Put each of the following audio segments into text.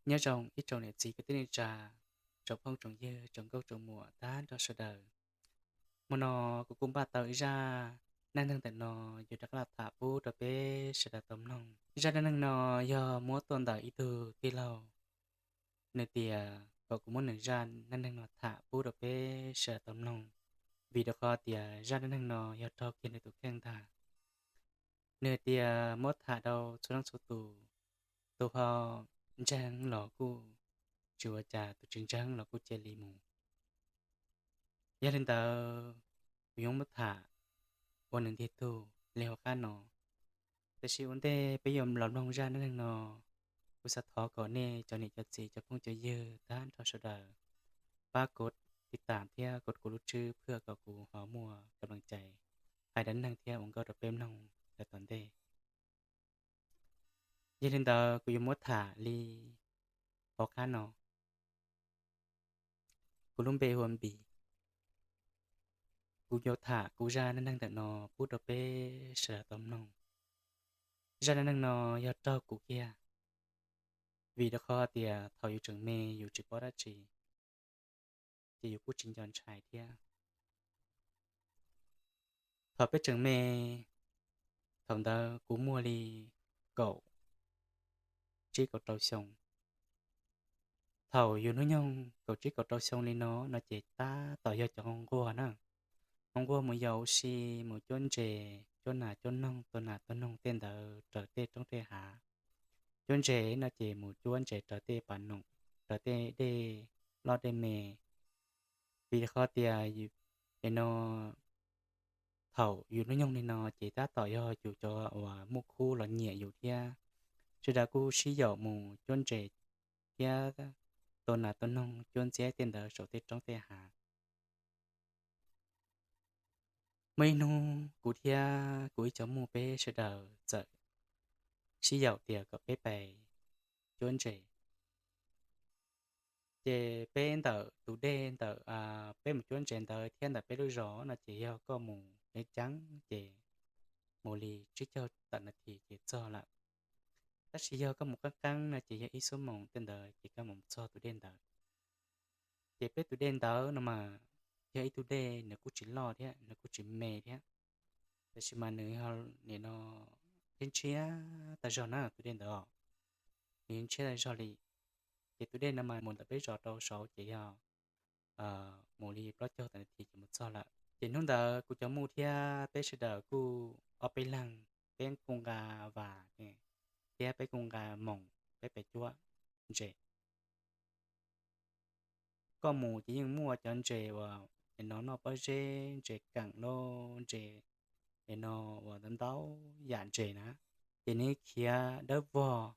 Nyob zoo ib tsoom niam txiv kwv tij neej tsa, tsoom phooj tsoom ywg, tsoom nkauj tsoom muam tag nrho sawv daws. Hmo no kuv kuj npaj tau ib zaj neej neeg ntawm no yuav rov qab los tham pub rau peb sawv daws tau mloog. Zaj neej neeg no yog muab tuaj ntawm ib tug tij laug, nws tias kom kuv muab nws zaj neej neeg no tham pub rau peb sawv daws tau mloog, vim rau qhov tias zaj neej neeg no yog raug kiag nws tus kheej ntag. Nws tias muab tham rau txhua leej txhua tus, tus ho ntseeg los kuj tsis ua cas, tus tsis ntseeg los kuj cia li mus. Yog li ntawd, kuv yuav muab tham ua nws ntiag tug li hauv qab no. Tiam sis ua ntej peb yuav los mloog zaj neej neeg no, kuv xav thov kom nej cov niam cov txiv, cov phooj cov ywg tag nrho sawv daws pab kov tiv tam thiab kov kuv lub tswb, phwj kom kuv ho muaj kam lees cai hais dab neeg thiab ua nkauj rau peb mloog rau tom ntej. Yog li ntawd, kuv yuav muab tham li hauv qab no. Kuv lub npe hu ua Npis. Kuv yuav tham kuv zaj neej neeg ntawm no pub rau peb sawv daws tau mloog. Zaj neej neeg no yog raug kuv kiag, vim rau qhov tias thaum yus tseem me yus tsis paub dab tsi, ces yus kuj tsis nco ntshai thiab. Thaum peb tseem me, thaum ntawd kuv muaj li kaum tsib kaum rau xyoo. Thaum yus hnub nyoog kaum tsib kaum rau xyoo li no no ces tab tom yog cov nquag na, nquag mus yos ua si, mus cuab ntses, cuab nas cuab noog, tua nas tua noog tej ntawd raws tej roob tej hav. Cuab ntses no ces mus cuab ntses raws tej pas noom, raws tej dej loj dej me. Vim qhov tias no thaum yus hnub nyoog li no ces tab tom yog yus cov uas muaj khub los nyiam yus thiab, sawv daws kuj sib yaum mus cuab ntses thiab tua nas tua noog cuab ntxiab tej ntawd saum tej roob tej hav. Muaj ib hnub kuv thiab kuv ib co muj peb sawv daws txawm sib yaum tias kom peb pais cuab ntses. Ces peb ntawm tus dej ntawm peb mus cuab ntses ntawd thiab ntawm peb lub zos no ces yog koj mus ceev ceev ces mus li tsib caug tawm nas this ces txog lawm. Tab sis yog koj mus qeeb qeeb no ces yog ib xuab moos tej ntawd ces koj mus txog tus dej ntawd. Ces peb tus dej ntawd no mas yog ib tug dej nws kuj tsis loj thiab nws kuj tsis me thiab, tab sis mas nws nim no ntshiab ntshiab tag zog na tus dej ntawd os, nws ntshiab tag zog li. Ces tus dej no mas mus ntawm peb zos rau saud ces yog mus li plaub caug tawm nas this ces mus txog lawm. Ces hnub ntawd kuv cov muj thiab peb sawv daws kuj ob peb leeg, peb kuj nqa vas thiab peb kuj nqa moos peb pais cuab ntses. Koj mus ces yeej muaj cov ntses uas nim no noj pob zeb, ntses keem loj, ntses nim no uas ntau ntau yam ntses na, ces nws khiav dawb vog.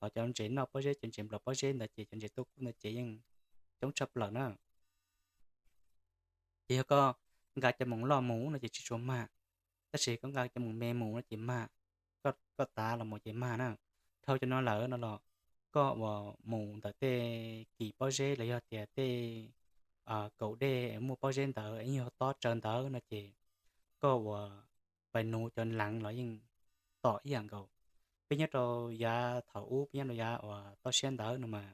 Hos cov ntses noj pob zeb, cov ntses nplawm pob zeb ntawd ces cov ntses tuaj kub ntawd ces yeej coob tshaj plaws na. Ces yog koj nqa cov moos loj mus no ces tsis tshua mag, tab sis koj nqa cov moos me mus no ces mag, koj tav los mus ces mag na. Dhau cov no lawm no los koj uas mus ntawm tej kis pob zeb los yog tias tej kaum dej muaj pob zeb ntawd yeej yog tob tsawv ntawd no ces koj uas pais nuv cov leev los yeej tom ib yam nkaus. Peb nyob rau yav thaum ub, peb nyob rau yav uas toj siab ntawd no mas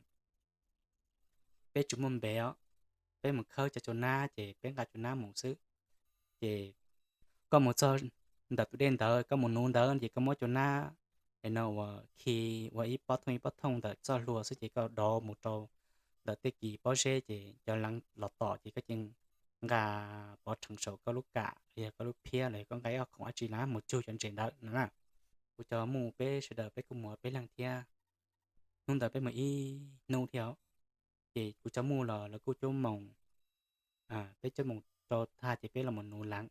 peb tsis muaj npev os, peb mus khawb cov tsua nab ces peb nqa tsua nab mus xwb. Ces koj mus txog ntawm tus dej ntawd, koj mus nuv ntawd ces koj muab tsua nab es no uas khi ua ib pob thooj ib pob thooj ntawm txoj hlua xwb ces koj dov mus rau ntawm tej kis pob zeb ces cov leev los tom ces koj cia nqa pov rhees saum koj lub kam los yog koj lub phiab los yog koj nqa ib ob khoom dab tsi los mus tsug cov ntses ntawd no na. Kuv cov muj peb sawv daws peb kuj mus peb leeg thiab. Hnub ntawd peb mus ib hnub thiab, ces kuv cov muj los lawv kuj cuab moos, peb cuab moos rau tag ces peb los mus nuv leev.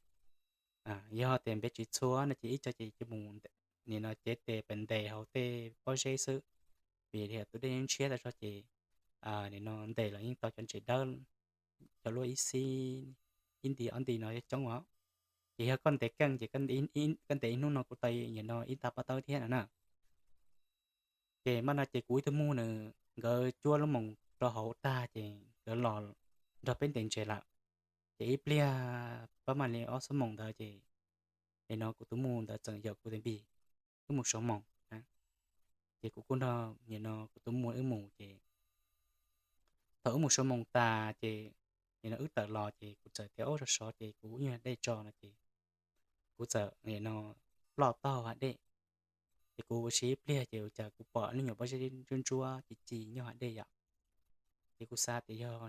Yog tias npev tsis txhua no ces ib co ces mus nim no cev tes pes ntes hauv tej pob zeb xwb, vim tus dej ntshiab tag zog ces nim no ntes los yeej tau cov ntses dawb, cov luaj ib xib, ib nti ob nti no coob os. Ces yog koj ntes keej ces koj ntes ib hnub no kuj tau nim no ib nta pob tawb thiab no na. Ces mas no ces kuv ib tug muj nws, nkawd cuab lub moos rau hauv tag ces nkawd los nrog peb ntes ntses lawm. Ces ib pliag pab mam li ob xuab moos ntawd ces nim no kuv tus muj ntawd txawm yaum kuv tus npis wb mus sawv moos. Ces kuv kuj nrog nim no kuv tus muj wb mus ces Thaum wb mus xyuas moos tas ces nim no wb tawm los ces kuv txawm tias, Ob, sov sov ces kuv ua nyuag dej tso no ces kuv txawm nim no ploj taub hau hav dej. Ces kuv ua si ib pliag ces ua cas kuv pom lub nyuam pob zeb ntsuab ntsuab ci ci nyob hav dej yom. Ces kuv xav tias yog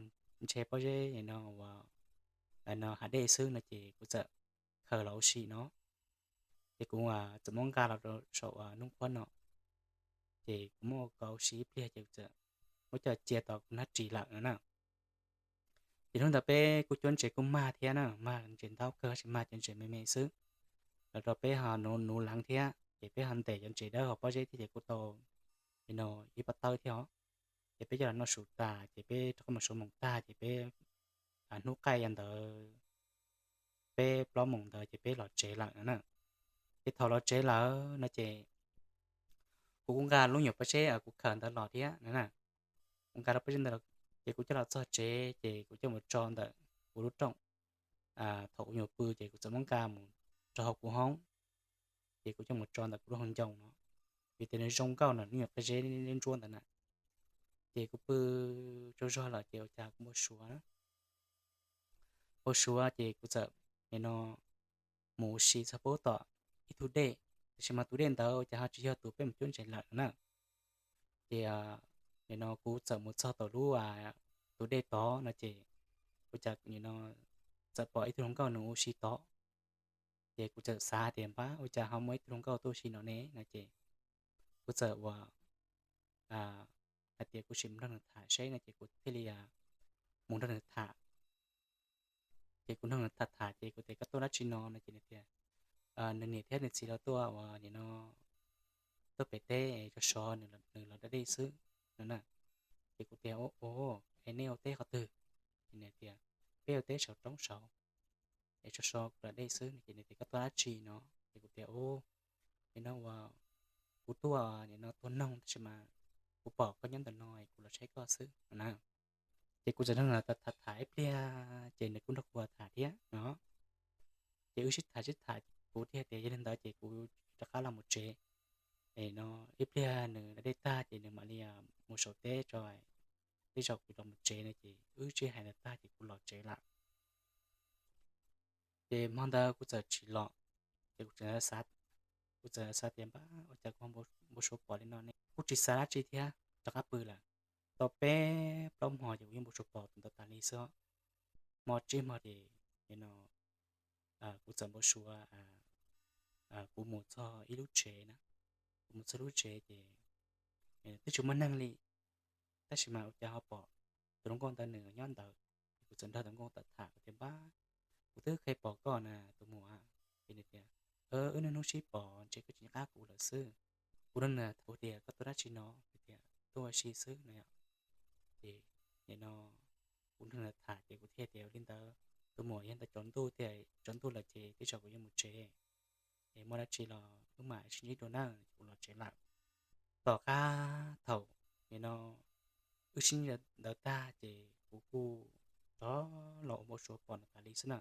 ntshe pob zeb nim no uas no hav dej xwb no ces kuv txawm khaws los ua si no. Ces kuv txawm muab nqa los rau saum noob qhuab no. Ces kuv muab ua kom ua si ib pliag ces kuv txawm muab coj cia tom kuv hnab ris lawm no na. Ces hnub ntawd peb kuj cuab ntses kuj mag thiab na, mag ntses ntaub kawg tab sis mag cov ntses me me xwb, los rau peb ho nuv nuv leev thiab ces peb ho ntes cov ntses dawb hauv pob zeb thiab ces kuj tau nim no ib pob tawb thiab os. Ces peb coj los noj su tas ces peb rov qab mus xyuas moos tag ces peb hnub qaij yog ntawd peb plaub moos ntawd ces peb los tsev lawm no na. Ces thaum los tsev lawm no ces kuv kuj nqa lub nyuam pob zeb kuv khaws ntawd los thiab no na. Kuv nqa lub pob zeb ntawd los ces kuv coj los txog tsev ces kuv coj mus tso ntawm kuv lub rooj. Thaum kuv nyuam pw ces kuv txawm muab nqa mus rau hauv kuv hoob, ces kuv coj mus tso ntawm kuv lub hauv ncoo no, vim tias nws zoo nkauj na, lub nyuam pob zeb ntsuab ntawd na. Ces kuv pw tsaug zog lawm ces ua cas kuv npau suav, npau suav ces kuv txawm nim no mus ua si txog pub tom ib tug dej, tiam sis mas tus dej ntawd ua cas ho tsis yog tus peb mus cuab ntses lawm no na. Ces nim no kuv txawm mus txog tom lub tus dej tod no ces ua cas nim no txawm pom ib tug hluas nkauj nws ua si tod. Ces kuv txawm xav tias, Npab, ua cas ho muaj ib tug hluas nkauj tuaj ua si no ne? no ces kuv txawm ua hais tias kuv sim mus nrog nws tham seb no ces kuv thiaj li mus nrog nws tham. Ces kuv nrog nws tham tham ces kuv tias, Koj tuaj dab tsi no? no ces nws tias nws niam thiab nws txiv los tuaj ua nim no tuaj pem teb, tso sov nws los da dej xwb no na. Ces kuv tias, Ua, es nej ua teb qhov twg? Ces nws tias, Peb ua teb saum roob saud, es tso sov kuv da dej xwb no ces nws tias, Koj tuaj dab tsi no? Ces kuv tias, Ua, nim no ua kuv tuaj nim no tuaj noog tab sis mas kuv pom koj nyob ntawm no es kuv los saib koj xwb no na. Ces kuv txawm nrog nws tham tham ib pliag ces nws kuj nrog kuv tham thiab no. Ces wb sib tham sib tham, kuv thiaj tias yog li ntawd ces kuv rov qab los mus tsev. Es no ib pliag nws da dej tag ces nws mam li mus saum teb tso, tej zaum kuv los mus tsev no ces wb sib hais ntawd tag ces kuv los tsev lawm. Ces hmo ntawd kuv txawm tsis los, ces kuv txawm, kuv txawm xav tias, Npab, ua cas kuv ho npau suav pom li no ne? Kuv tsis xav dab tsi thiab rov qab pw lawm. Tau peb plaub hmo ces kuv yeej npau suav pom tus ntawd tas li xwb. Hmo tsib hmo ces no kuv txawm npau suav, kuv mus txog ib lub tsev na, kuv mus txog lub tsev ces twb tsis muaj neeg li, tab sis mas ua cas ho pom tus hluas nkauj ntawd nws nyob ntawd. Kuv txawm nrog tus nkauj ntawd tham, kuv tias, Npab, kuv twb kheev pom koj na tus muam. Ces nws tias, Wb niaj hnub sib pom ntshe koj tsis nco qab kuv lawm xwb. Kuv nrog nws tham tias, Koj tuaj dab tsi no? Nws tias, Tuaj ua si xwb no yom. Ces nim no kuv nrog nws tham ces kuv thiaj tias, Ua li ntawd tus muam, yog ntawd tsaus ntuj tiag, tsaus ntuj lawm ces tej zaum kuv yuav mus tsev, es muaj dab tsi los wb mam sib ntsib dua nawb. Kuv los tsev lawm. Tom qab thaum nim no wb sib ntsib ntawd tag ces kuv kuj rov los ua npau suav pom nws tas li xwb na.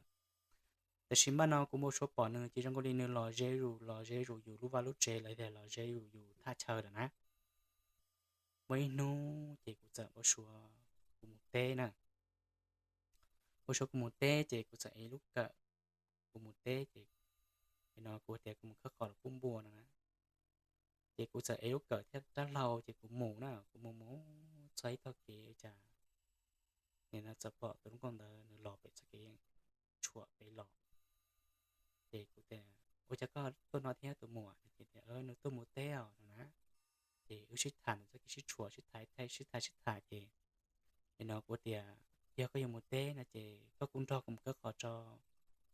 Tiam sis npaj no kuv npau suav pom nws ces zoo nkaus li nws los ze zus, los ze zus yus lub vaj lub tsev los tias los ze zus yus thaj chaw lawm na. Muaj ib hnub ces kuv txawm npau suav kuv mus teb na. Npau suav kuv mus teb ces kuv txawm ev lub kawm, kuv mus teb ces no kuv tias kuv mus khawb qos los pub npua no na. Ces kuv txawm ev lub kawm thiab rab hlau ces kuv mus na, kuv mus mus txog ib tog kev ua cas nim no txawm pom tus hluas nkauj ntawd nws los pem txoj kev tshuam pem los. Ces kuv tias, Ua cas koj tuaj no thiab tus muam? Nws tias, Nws tuaj mus teb os no na. Ces wb sib tham ntawm txoj kev sib tshuam, sib tham sib tham sib tham ces nim no kuv tias, Yog koj yuav mus teb no ces koj kuj nrog kuv mus khawb qos tso,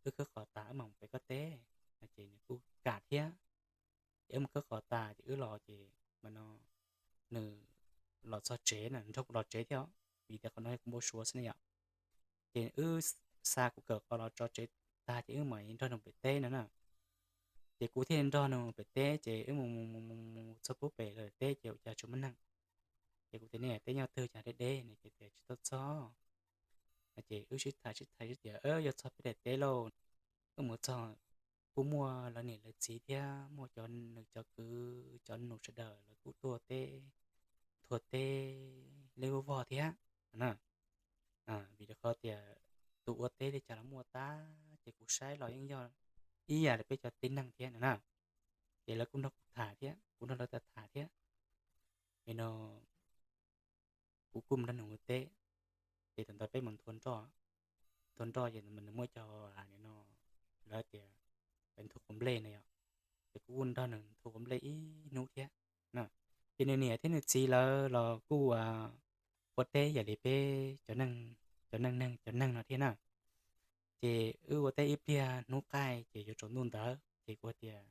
wb khawb qos tas wb mam mus pem koj teb no ces nws kuj kam thiab. Ces wb mus khawb qos tas ces wb los ces mas no nws los txog tsev na, nrog kuv los tsev thiab, vim tias qhov no yog kuv npau suav xwb ne yom. Ces wb xa kuv kawm qos los tso tsev tag ces wb mam nrog nws pem teb no na. Ces kuv thiaj nrog nws pem teb ces wb mus mus mus mus txog pub pem lawv teb ces ua cas tsis muaj neeg. Ces kuv tias, Nej teb nyob twg cas deb deb ne? Ces tias, Tsis tau txog. Ces wb sib tham sib tham sib tias, Yog txog peb daim teb lauj. Wb mus txog kuj muaj lawv niam lawv txiv thiab muaj cov nws cov kwv cov nus sawv daws lawv kuj tuaj teb, thuav teb leb vog vog thiab no na. Vim rau qhov tias tus ua teb li cas los muaj tab, ces kuv saib los yeej yog ib yam li peb cov tib neeg thiab no na. Ces lawv kuj nrog kuv tham thiab, kuv nrog lawv tham thiab. Nim no kuv kuj mus nrog nws ua teb, ces thaum ntawd peb mus nthua nroj, nthua nroj ces nws muaj cov, no, lawv tias peb nthua quav nplej no yom, ces kuv kuj nrog nws nthua quav nplej ib hnub thiab. Ces nws niam thiab nws txiv lawv los kuj ua teb yam li peb cov neej, cov neej neeg cov neeg no thiab na. Ces wb ua teb ib pliag hnub qaij ces yuav tsaus ntuj ntawd ces kuv tias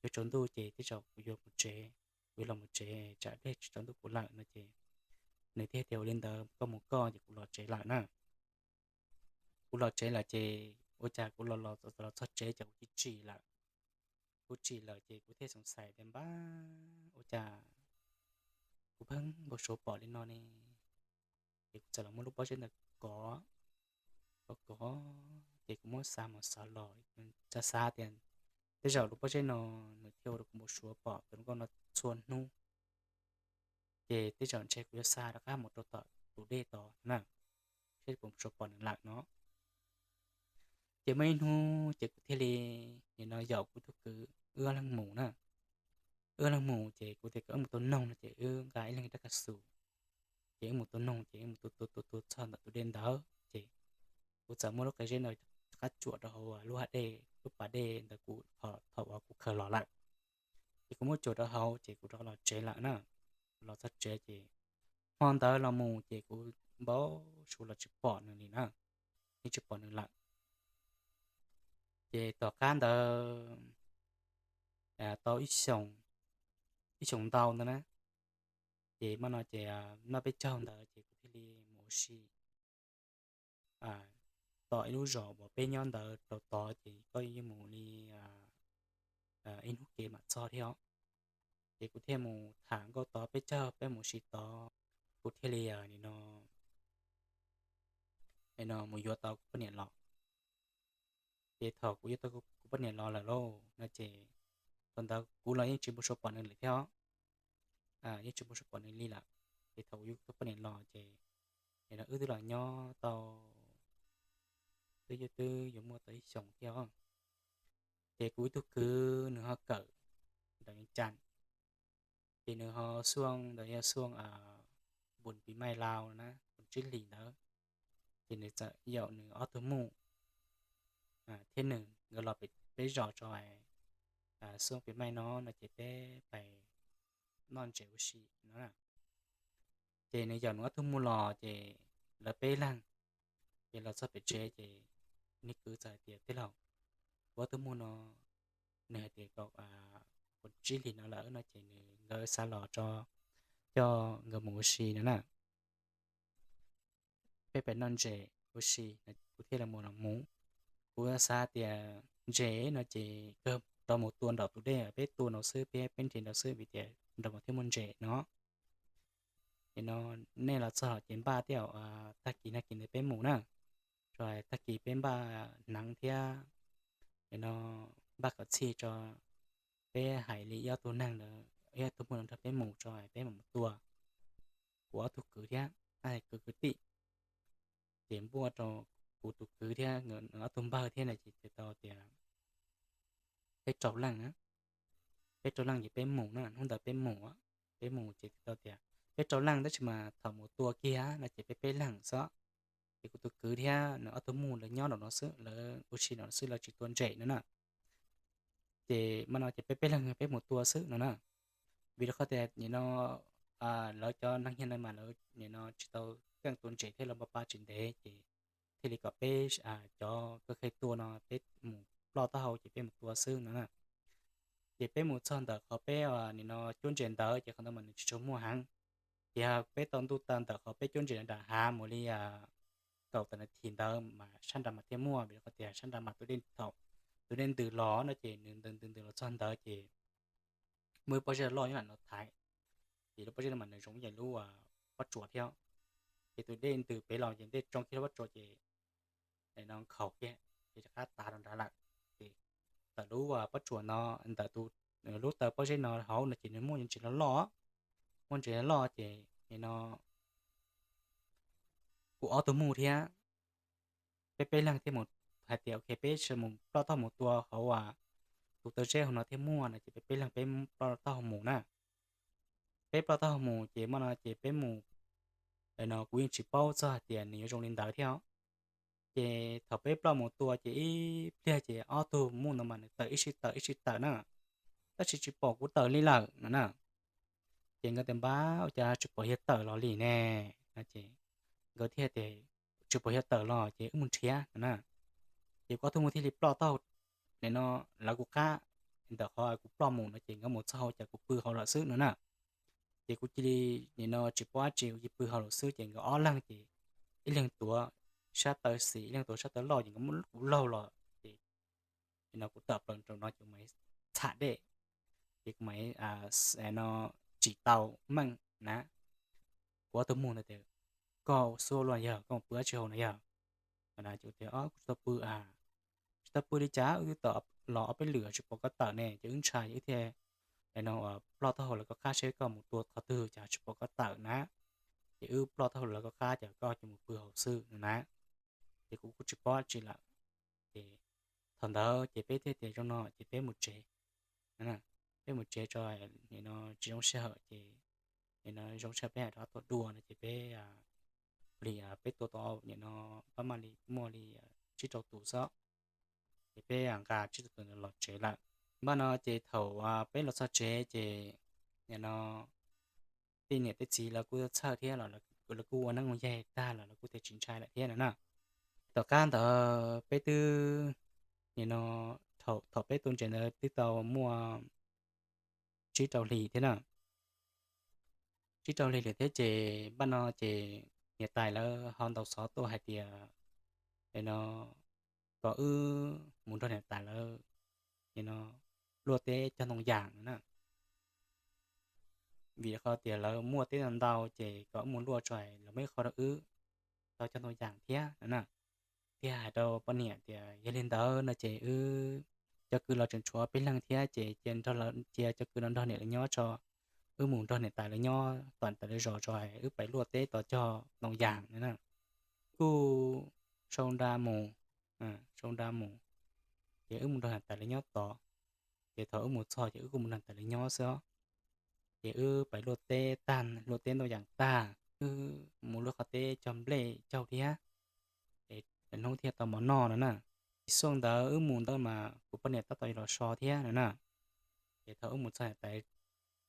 yuav tsaus ntuj ces tej zaum kuv yuav mus tsev, kuv yuav los mus tsev tsam ib pliag tsis tsaus ntuj kuv lawm no ces nws thiaj tias ua li ntawd koj mus koj ces kuv los tsev lawm na. Kuv los tsev lawm ces ua cas kuv los los txog tsev ces kuv tsis tsim lawm. Kuv tsim lawm ces kuv thiaj xav xav tias npab ua cas kuv pheej npau suav pom li no ne. Ces kuv txawm los muab lub pob zeb ntawd kov, kov kov, ces kuv muab xa mus xav los, xav xav tias tej zaum lub pob zeb no nws thiaj ua rau kuv npau suav pom tus hluas nkauj no txhua hnub. Ces tej zaum ntshe kuv yuav xa rov qab mus rau tom tus dej tod na, seb puas npau suav pom nws lawm no. Ces muaj ib hnub ces kuv thiaj li, nim no yaum kuv tus kwv wb ob leeg mus na. Wb ob leeg mus ces kuv tias kom wb mus tua noog no ces wb nqa ib leeg rab kav xus, ces wb mus tua noog ces wb mus tua tua tua tua txog ntawm tus dej ntawd ces kuv txawm muab lub qe zeb no rov qab tsuam rau hauv lub hav dej, lub pas dej ntawd kuv, thaum uas kuv khaws los lawm. Ces kuv muab tsuam rau hauv ces kuv rov los tsev lawm na. Los txog tsev ces hmo ntawd los mus ces kuv npau suav los tsis pom nws li na, yeej tsis pom nws lawm. Ces tom qab ntawd tau ib xyoos, ib xyoos ntau ntawd na, ces hmo no ces noj peb caug ntawd ces kuv thiaj li mus ua si tom ib lub zos uas peb nyob ntawd rau tod ces koj yeej mus li ib hnub kev mam txog thiab os. Ces kuv thiaj mus tham nkauj tod peb caug peb mus ua si tod, kuv thiaj li, nim no, nim no mus yuav tau kuv poj niam los. Ces thaum kuv yuav tau kuv poj niam los lawm lauj no ces thaum ntawd kuv los yeej tsis npau suav pom nws lawm thiab os, yeej tsis npau suav pom nws li lawm. Ces thaum kuv yuav kuv poj niam los ces nim no wb twb los nyob tau, twb yuav, twb yuav muaj tau ib xyoos thiab os. Ces kuv ib tug kwv nws ho kawm ntawm Vias Cas, ces nws ho xuaj ntawm yog xuaj npun pis maij Laus na, npun tsib hlis ntawd, ces nws txawm yaum nws ob tug muj thiab nws nkawd los peb zos tso, xuaj pis maij no no ces peb pais noj ntses ua si no. Ces nws yaum nws ob tug muj los ces lawv peb leeg, ces los txog pem tsev ces nws kwv txawm hais tias tij laug, kuv ob tug muj no, nws hais tias kom npun tsib hlis no lawm no ces nws, nkawd xav los tso, coj nkawd mus ua si no na. Peb pais noj ntses ua si, kuv thiaj li mus los mus. Kuv xav tias ntses no ces kawg rov mus tua nraum tus dej peb tua no xwb, peb, peb nres nraud xwb vim tias nraud mas thiaj muaj ntses no. Ces no nej los txog ces npaj thiab, tag kis nag kis ntawd peb mus na, tso tag kis peb npaj hneev thiab, no, npaj kom txhij tso, peb hais li ib ob tug neeg, ib ob tug muj no nrog peb mus tso peb mam mus tua. Kuv ob tug kwv thiab, kwv kwv tij, ces npuaj rau kuv tus kwv thiab ob tug npawg thiab na ces tau tias peb rau leej na, peb rau leej ces peb mus na, hnub ntawd peb mus, peb mus ces tau tias peb rau leej tab sis mas thaum mus tua kiag no ces peb peb leeg xwb. Ces kuv tus kwv thiab nws ob tug muj lawv nyob nraum no xwb, lawv ua si nraum no xwb, lawv tsis tua ntses no na. Ces mas no ces peb peb leeg peb mus tua xwb no na. Vim rau qhov tias nim no lawv cov neeg nyiag no mas lawv nim no tsis tau keej tua ntses thiab lawv npaj pab tsis ntev ces thiaj li kom peb cov kawg kheev tua no peb mus ploj taub hau ces peb mus tua xwb no na. Ces peb mus txog ntawm qhov peb nim no cuab ntses ntawd ces qhov ntawd mas nws tsis tshua muaj heev. Ces peb tau ntuj tawm ntawm qhov peb cuab ntses nram hav mus li kaum tawm nas this ntawd mas sab nram mas thiaj muaj, vim qhov tias sab nram mas tus dej, thaum tus dej ntws los no ces nws ntws ntws ntws los txog ntawd ces muaj ib pob zeb loj nyob ntawm no thaiv. Ces lub pob zeb no mas nws zoo ib yam lub pob tsuas thiab. Ces tus dej ntws pem los ces ntej tsoo kiag lub pob tsuas ces no nkhaus kiag ces rov qab tav rau nrad lawm. Ces ntawm lub pob tsuas no, ntawm lub taw pob zeb no hauv no ces nws muaj ntses loj loj, muaj ntses loj ces no kuv kuv ob tug mus thiab, peb peb leeg thiaj mus hais tias ok, peb mus ploj taub hau mus tua hauv tus taw zeb hauv no thiaj muaj no ces peb peb leeg peb ploj taub hau mus na. Peb ploj taub hau mus ces muaj no ces peb mus, no kuv yeej tsis paub txog hais tias nws yuav zoo li ntawd thiab. Ces thaum peb ploj mus tua ces ib pliag ces ob tug mus no mas nws tawm ib sij tawm ib sij tawm na, tab sis tsis pom kuv tawm li lawm no na. Ces nkawd tias npab ua cas tsis pom yawg tawm los li ne no ces nkawd thiaj tias tsis pom yawg tawm los ces wb mus nrhiav no na. Ces kuv ob tug mus thiaj li ploj taub hau no lawv kuv qab, ntawm qhov kuv ploj mus no ces nkawd mus txog hauv cas kuv pw hauv lawm xwb no na. Ces kuv cia li nim no tsis paub dab tsi, kuv cia li pw hauv lawm xwb ces nkawd ob leeg ces ib leeg tuav sab taw xis ib leeg tuav sab taw loj ces nkawd muab kuv laug los ces no kuv tawm plaws rau no ces kuv mam txham dej, ces kuv mam no tsim tau meej na. Kuv ob tug mus ntawd tias koj xub luaj yog koj mus pw dab tsi hauv no yog? Ces kuv tias kuv tsis tau pw a, tsis tau pw li cas wb twb tawm los ob peb lwm tsis pom koj tawm ne ces wb ntshai wb thiaj no ploj taub hau lawv koj qab seb koj mus tua qhov twg cas tsis pom koj tawm na. Ces wb ploj taub hau lawv koj qab ces koj cia mus pw hauv xwb no na. Ces kuv kuj tsis paub dab tsi lawm. Ces thaum ntawd ces peb thiaj tias zoo no ces peb mus tsev, peb mus tsev tso, nim no tsis zoo sij hawm ces nim no zoo sij hawm peb hais rov tuaj dua no ces peb li peb tua tau nim no pab maj li muaj li tsib rau tus xwb, ces peb nqa tsib rau tus ntawd los tsev lawm. Npaj no ces thaum peb los txog tsev ces nim no tej niam tej txiv lawv kuj txhawj thiab los lawv kuj ua neeb ua yaig tag los lawv kuj tias tsis ntshai lawm thiab no na. Tom qab ntawd peb twb nim no thaum peb tuaj ntsev ntawd twb tau muaj tsib rau hlis thiab na. Tsib rau hlis lawm thiab ces npaj no ces niam tais lawv ho ntaus xov tuaj hais tias no kom wb mus nrog niam tais lawv no luaj teb cog ntoo yas no na. Vim qhov tias lawv muaj teb ntau ntau ces kom wb mus luaj tso los muaj ib qho rau wb tau cog ntoo yas thiab no na. Thiaj hais rau poj niam tias yog li ntawd no ces wb cov kwv los tseem tshuav peb leeg thiab ces cia cov kwv no nrog niam lawv nyob tso, wb mus nrog niam tais lawv nyob tom niam tais lawv zos tso, wb pais luaj teb tau cog ntoo yas no na. Kuj sau nra mus, sau nra mus, ces wb mus nrog niam tais lawv nyob tod. Ces thaum wb mus txog ces wb kuj mus nrog niam tais lawv nyob xwb. Ces wb pais luaj teb tag, luaj teb ntoo yas tag, wb mus luaj qhov teb cog nplej caug thiab, es hnub thiaj tau mov noj no na. Ib xuaj ntawd wb mus ntawd mas kuv poj niam tab tom yuav los so thiab no na. Ces thaum wb mus txog niam tais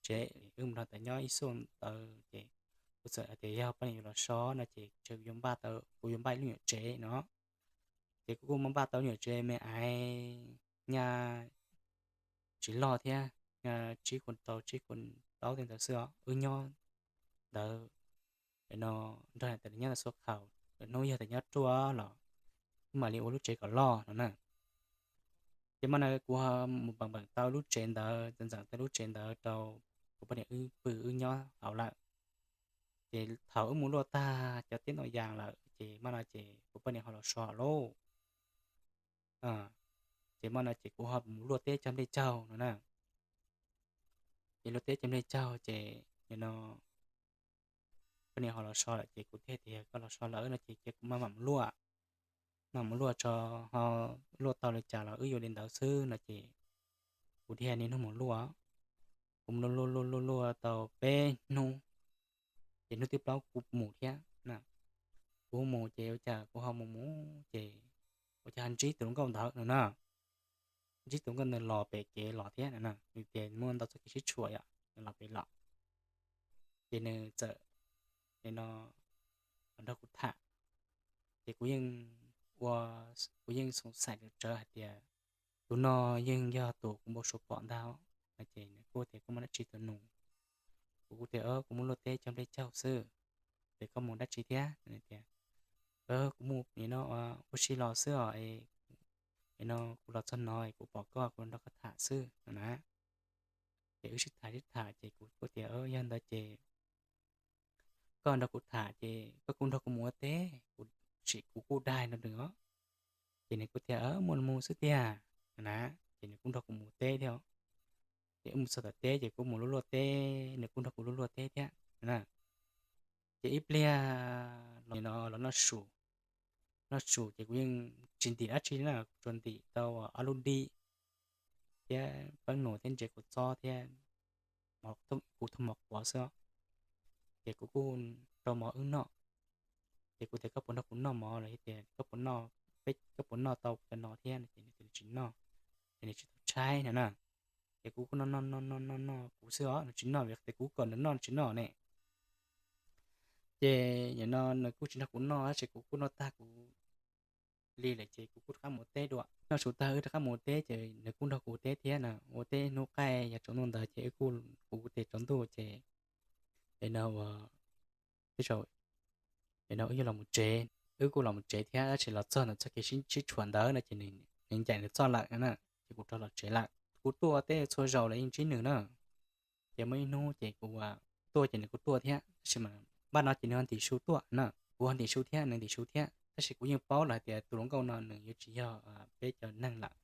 tsev, wb mus nrog niam tais nyob ib xuaj ntawd ces kuv txawm hais tias yog poj niam yuav los so no ces kuv yuav npaj tau, kuv yuav npaj ib lub nyuam tsev no. Ces kuv kuj muab npaj tau lub nyuam tsev me aiv nyaj tsis loj thiab, nyaj tsib kuj rau tsib kuj plaub tej ntawd xwb os. Wb nyob ntawd no nrog niam tais lawv nyob ntawd xuav khaus, lwm hnub yog tias nyob ruaj los wb mam li ua lub tsev kom loj no na. Ces mas na kuv mus npeem npeem tau lub tsev ntawd, ntxeem tau lub tsev ntawd rau kuv poj niam wb pw wb nyob hauv lawm. Ces thaum wb mus luaj tag cov teb ntoo yas lawm ces mas no ces kuv poj niam ho los so lauj. Ces mas no ces kuv ho mus luaj teb cog nplej caug no na. Ces luaj teb cog nplej caug ces no poj niam ho los so lawm ces kuv thiaj tias koj los so lawm no ces cia kuv maj mam mus luaj, mam mus luaj tso, ho luaj tau li cas los wb yuav li ntawd xwb no ces kuv thiaj niaj hnub mus luaj. Kuv mus luaj luaj luaj luaj luaj tau peb hnub, ces hnub thib plaub kuv mus thiab na. Kuv mus ces ua cas kuv ho mus mus ces ua cas ho ntsib tus hluas nkauj ntawd no na. Ntsib tus hluas nkauj ntawd los pem kev los thiab no na, nws tias muaj ntau txoj kev sib tshuam yom, nws los pem los. Ces nws txawm no nrog kuv tham, ces kuv yeej ua, kuv yeej xoom xaim tsawv tsawv hais tias tus no yeej yog tus kuv npau suav pom ntag no. Ces nws kuj tias koj muaj dab tsi tus nus? Kuv kuj tias kuv muaj luaj teb cog nplej caug xwb. Ces koj mus dab tsi thiab? Nws tias kuv mus nim no ua si los xwb os, no kuv los txog no kuv pom koj kuv nrog koj tham xwb no na. Ces wb sib tham sib tham ces kuv kuj tias yog ntawd ces koj nrog kuv tham ces koj kuj nrog kuv mus ua teb, kuv sim kuv kuj daig nrog nws os. Ces nws kuj tias muaj mus xwb tiag na. Ces nws kuj nrog kuv mus teb thiab. Ces wb mus txog tom teb ces kuv mus luaj luaj teb, nws kuj nrog kuv luaj luaj teb thiab na. Ces ib pliag no los noj su. Noj su ces kuv yeej tsis ntim dab tsi na, kuv tsuas ntim tau ob lub dib thiab peeb nus thiab ntses kuv txob thiab kuv tus mov quav xwb. Ces kuv kuj rau mov wb noj. Ces kuv tias koj puas nrog kuv noj mov los yog tias koj puas noj, peb koj puas noj tau cov no thiab no ces nws tias nws tsis noj, ces nws tsis tau tshaib no na. Ces kuv kuj noj noj noj noj noj noj kuv xwb os, nws tsis noj vim tias kuv kom nws noj nws tsis noj ne. Ces nim no nws kuj tsis nrog kuv noj tab sis kuv kuj noj tag kuv li lawm ces kuv kuj rov qab mus ua teb dua. Noj su tag wb rov qab mus ua teb ces nws kuj nrog kuv ua teb thiab na, ua teb hnub qaij yog tsaus ntuj ntawd ces wb kuj, kuv tes tsaus ntuj ces no ua, tej zaum no wb yuav los mus tsev, wb kuj los mus tsev thiab tab sis los txog ntawm txoj kev sib tshuam ntawd no ces nws ncaim nws txoj lawm na, ces kuv rov los tsev lawm. Kuv tuaj teb txhua zaus los yeej ntsib nws na. Ces muaj ib hnub ces kuv tuaj ces nws kuj tuaj thiab tab sis mas npaj no ces nws ho ntim su tuaj na, kuv ho ntim su thiab nws ntim su thiab tab sis kuv yeej paub lawm hais tias tus hluas nkauj no nws yuav tsis yog peb cov neeg lawm.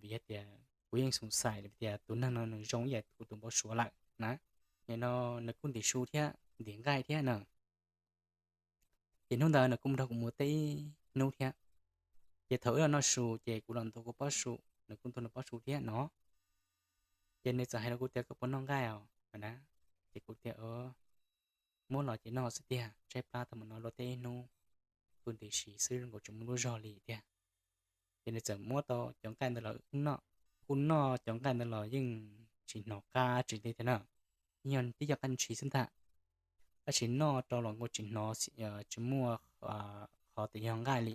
Vim yog tias kuv yeej xoom xais tias tus neeg no nws zoo ib yam kuv tus npau suav lawm na. Nim no nws kuj ntim su thiab ntim nqaij thiab na. Ces hnub ntawd nws kuj nrog kuv mus teb ib hnub thiab. Ces thaum wb los noj su ces kuv los ntuav kuv pob su, nws kuj ntuav nws pob su thiab no. Ces nws txawm hais rau kuv tias koj puas noj nqaij os na. Ces kuv tias muab los ces noj xwb tiag, tshaib plab tau mus no luaj teb ib hnub, kuj nti si xwb nkaus tsis muaj lub zog li tiag. Ces nws txawm muab tau cov nqaij ntawd los noj. Kuj noj cov nqaij ntawd los yeej tsis hnov qab tsis li thiab na, yog tib cov nqaij ntshis xwb ntag. Tab sis noj rau los nkaus tsis hnov, tsis muaj qhov tias yog nqaij li.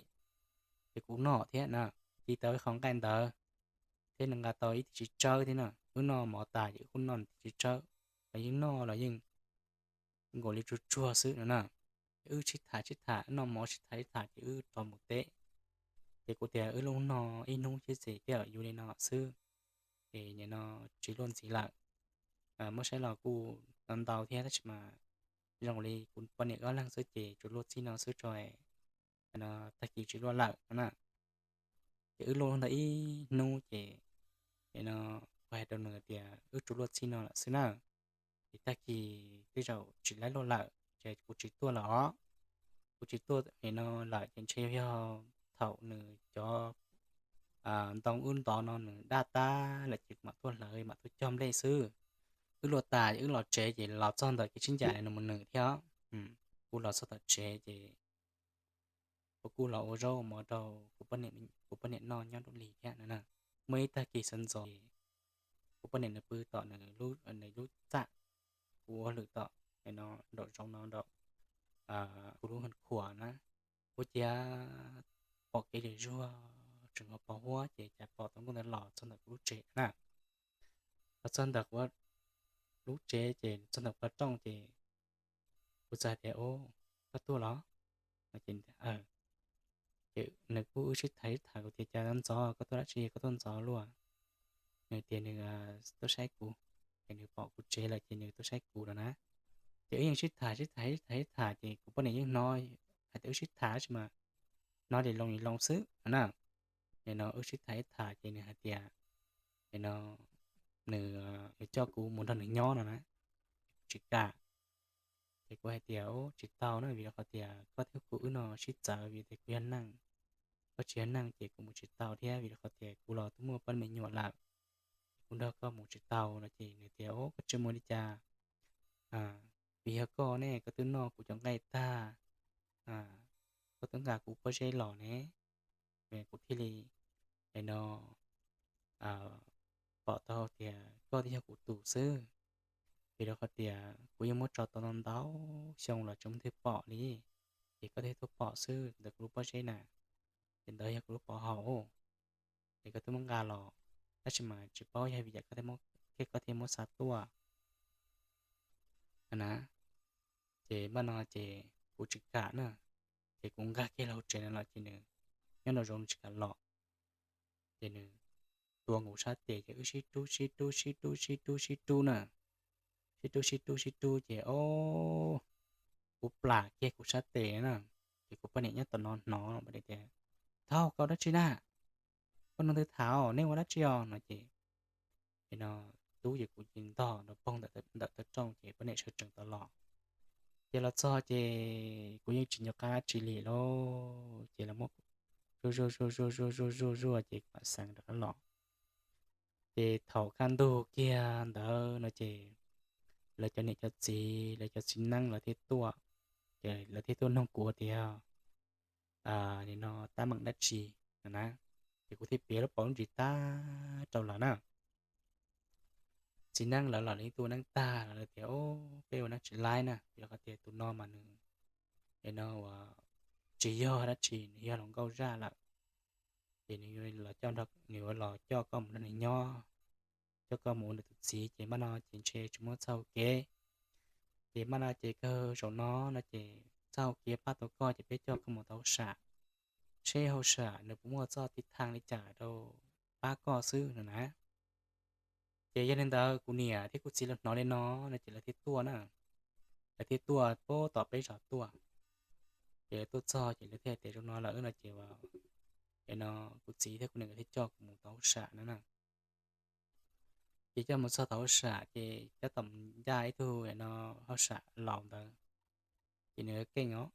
Ces kuv noj thiab na, ci tau ib qho nqaij ntawd thiab nws nqa tau ib tis txiv tsawb thiab na. Wb noj mov tas ces wb kuj noj tis txiv tsawb, los yeej noj los yeej nkaus li tsuag tsuag xwb no na. Wb sib tham sib tham noj mov sib tham sib tham ces wb rov mus teb. Ces kuv tias wb lub no ib hnub xwb ces tej zaum yuav li no xwb, ces nim no tsis luaj ntxiv lawm. Muab saib los kuj ntau ntau thiab tab sis mas zoo li kuv poj niam ob leeg xwb ces tsuas luaj txij no xwb tso, tag kis tsis luaj lawm no na. Ces wb luaj ntawd ib hnub ces no kuv hais rau nws tias wb tsuas luaj txij no lawm xwb na, ces tag kis tej zaum tsis laib luaj lawm ces kuv tsis tuaj lawm os. Kuv tsis tuaj no lawm ces ntshe yog thaum nws cov ntoo wb ntov no nws daj tag lawm ces kuv mam tuaj hlawv mam tuaj cog nplej xwb. Wb luaj tas wb los tsev ces los txog ntawm kev sib ncaim nws mus nws thiab. Kuv los txog tom tsev ces kuv kuj los ua zaub ua mov rau kuv poj niam noj nyob nraum li thiab no na. Muaj ib tag kis sawv ntxov kuv poj niam nws pw tom nws lub txaj, kuv ua hauj lwm tom no nraum zoov no nraum kuv lub hauv khuam na. Ua ciav pom kev zuag zuag tseem ho pos huab ces cas pom tus nkauj ntawd los txog ntawm kuv lub tsev na. Los txog ntawm kuv lub tsev ces txog ntawm qhov rooj ces kuv txawm hais tias, Ub, koj tuaj los? No ces, ces nws kuj wb sib tham sib tham kuv tias, Cas ntxov, koj tuaj dab tsi koj tuaj ntxov luaj? Nws tias nws tuaj saib kuv, ces nws pom kuv tsev lawm ces nws tuaj saib kuv no na. Ces wb yeej sib tham sib tham sib tham sib tham ces kuv poj niam yeej hnov hais tias wb sib tham tab sis mas hnov li loo li loo xwb no na. Nim no wb sib tham sib tham ces nws hais tias, nim no nws yuav coj kuv mus nrog nws nyob no na, kuv tsis kam. Ces kuv hais tias, Ub, tsis tau na, vim rau qhov tias koj thiab kuv wb no sib txawv vim tias kuv yog neeg, koj tsis yog neeg ces kuv mus tsis tau thiab vim rau qhov tias kuv los twb muaj poj me nyuam lawm, kuv nrog koj mus tsis tau no. Ces nws tias, Ub, koj tsis mus li cas? Vim yog koj ne, koj twb noj kuv cov nqaij tag, koj twb nqa kuv pob zeb los ne, kuv thiaj li no pom tau tias koj thiaj yog kuv tus xwb. Vim rau qhov tias kuv yeej muab tso tau ntau ntau xyoo los tsis muaj leej twg pom li, ces koj thiaj tuaj pom xwb ntawm kuv lub pob zeb na, ces ntawd yog kuv lub pov haum. Ces koj twb muab nqa los, tab sis mas tsis paub yog vim yam koj thiaj muab xa tuaj na. Ces npaj no ces kuv tsis kam na, ces kuv nkag kiag los hauv tsev no los ces nws nyob nraum zoov nws tsis kam los. Ces nws tuav nkaus sab tes ces wb sib rub sib rub sib rub sib rub sib rub na, sib rub sib rub sib rub ces o, kuv plam kiag kuv sab tes na. Ces kuv poj niam nyob tom no hnov poj niam tias, Thaub, koj ua dab tsi na? Koj nrog leej twg tham os, nej ua dab tsi os? No ces no tub ces kuv cia li ntog nrov poog ntawm taw rooj ces poj niam sawv tsees tau los. Ces los txog ces kuv yeej tsis nco qab dab tsi li lauj, ces lawv muab zuaj zuaj zuaj zuaj zuaj zuaj zuaj zuaj ces kuv mam xeev rov qab los. Ces thaum kaj ntug kiag ntawd no ces lawv cov niam cov txiv, lawv cov txiv neeb lawv thiaj tuaj, ces lawv thiaj tuaj nug kuv tias, nim no tab meem dab tsi no na. Ces kuv thiaj piav lub paus lub ntsis tag rau lawv na. Txiv neeb lawv los lawv tuaj neeb tag los lawv tias, Au, peb ua neeb tsis laib na, yog hais tias tus no mas nws, no uas tsis yog dab tsi, nws yog hluas nkauj zaj lawm, ces nws yuav los coj koj mus nrog nws nyob, coj koj mus ua nws tus txiv, ces maj no ces ntshe tsis muaj txoj hau kev. Ces maj no ces kawg zaum no no ces txoj hau kev pab tau koj ces peb coj koj mus tau hauj sam, seb hauj sam nws puas muaj txoj tiv thaj li cas rau pab koj xwb no na. Ces yog li ntawd kuv niam thiab kuv txiv lawv hnov li no no ces lawv thiaj tuaj na. Lawv thiaj tuaj pab tom peb zos tuaj. Ces lawv tuaj txog ces lawv thiaj hais tias, Zoo no lawm no ces, no kuv txiv thiab kuv niam nkawd thiaj coj kuv mus tau hauj sam no na. Ces coj mus txog tau hauj sam ces coj tom ncaj ib tug no hauj sam laus ntawd, ces nws keej os,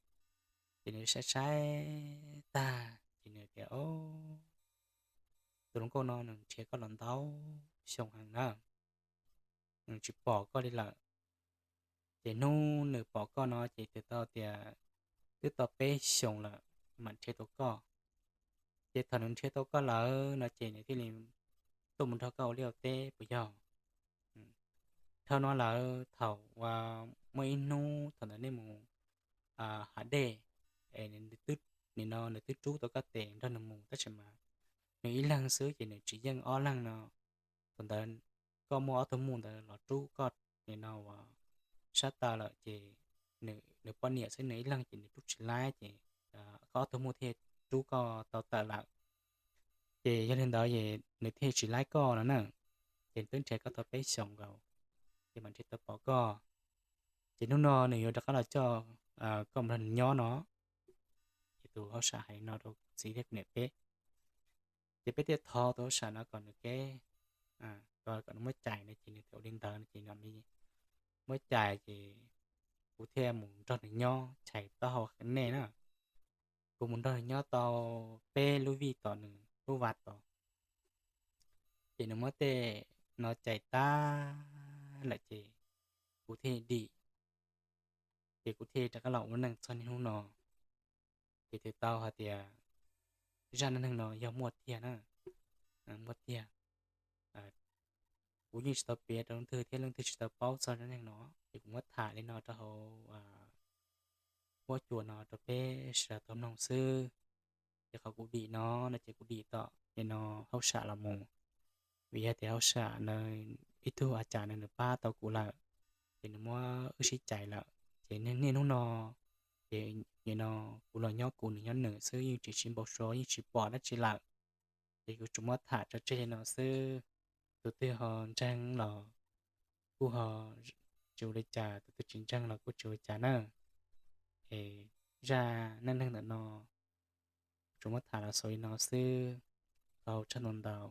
ces nws saib saib tag ces nws tias, Au, tus hluas nkauj no nws nrhiav koj los ntau xyoo heev na, nws tsis pom koj li lawm. Ces hnub nws pom koj no ces twb tau tias twb tau peb xyoos lawm mam nrhiav tau koj. Ces thaum nws nrhiav tau koj lawm no ces nws thiaj li tuaj mus nrog koj ua liaj ua teb puas yog? Dhau no lawm thaum uas muaj ib hnub thaum ntawd nej mus hav dej, nim no nws twb rub tau koj tes nrog nws mus tab sis mas nws ib leeg xwb ces nws tsis yeej ob leeg no. Thaum ntawd koj muaj ob tug muj ntawd los rub koj nim no uas sab taw lawm ces nws poj niam xwb nws ib leeg ces nws rub tsis laib ces koj ob tug muj thiaj rub koj tau tawm lawm. Ces yog li ntawd es nws thiaj tsis laib koj no na, ces nws twb nrhiav koj tau peb xyoos nkaus, ces mam nrhiav tau pom koj. Ces hnub no nws yuav rov qab los coj koj mus nrog nws nyob no. Ces tus hauj sam hais no rau kuv txiv thiab kuv niam peb. Ces peb thiaj thov tus hauj sam no kom nws kev, kom nws muab cais no ces nws thiaj ua li ntawd no ces nws muab cais ces kuv thiaj mus nrog nws nyob chais taub hau qhia nej na. Kuv mus nrog nws nyob tau peb lub vij tom nws lub vaj tod, ces nws muab tej no cais tag lawm ces kuv thiaj dim, ces kuv thiaj rov qab los ua neej txog niaj hnub no. Ces twb tau hais tias zaj neej neeg no yog muaj tiag na, muaj tiag. Kuv yeej tsis tau piav rau leej twg thiab leej twg tsis tau paub txog zaj neej neeg no, ces kuv muab tham li no rau hauv huab cua no rau peb sawv daws tau mloog xwb. Ces qhov kuv dim no no ces kuv dim tom no hauj sam los mus, vim yog tias hauj sam ib tug a cas no nws pab tau kuv lawm, ces nws muab wb sib cais lawm. Ces niaj hnub no ces no kuv los nyob kuv nws nyob nws xwb, yeej tsis sib npau suav, yeej tsis pom dab tsi lawm. Ces kuv tsuas muab tham tso tseg li no xwb. Tus twg ho ntseeg los kuj ho tsis ua li cas, tus twg tsis ntseeg los kuj tsis ua li cas na. Es zaj neej neeg ntawm no tsuas muab tham los xaus li no xwb. Thov ua tsaug ntau ntau.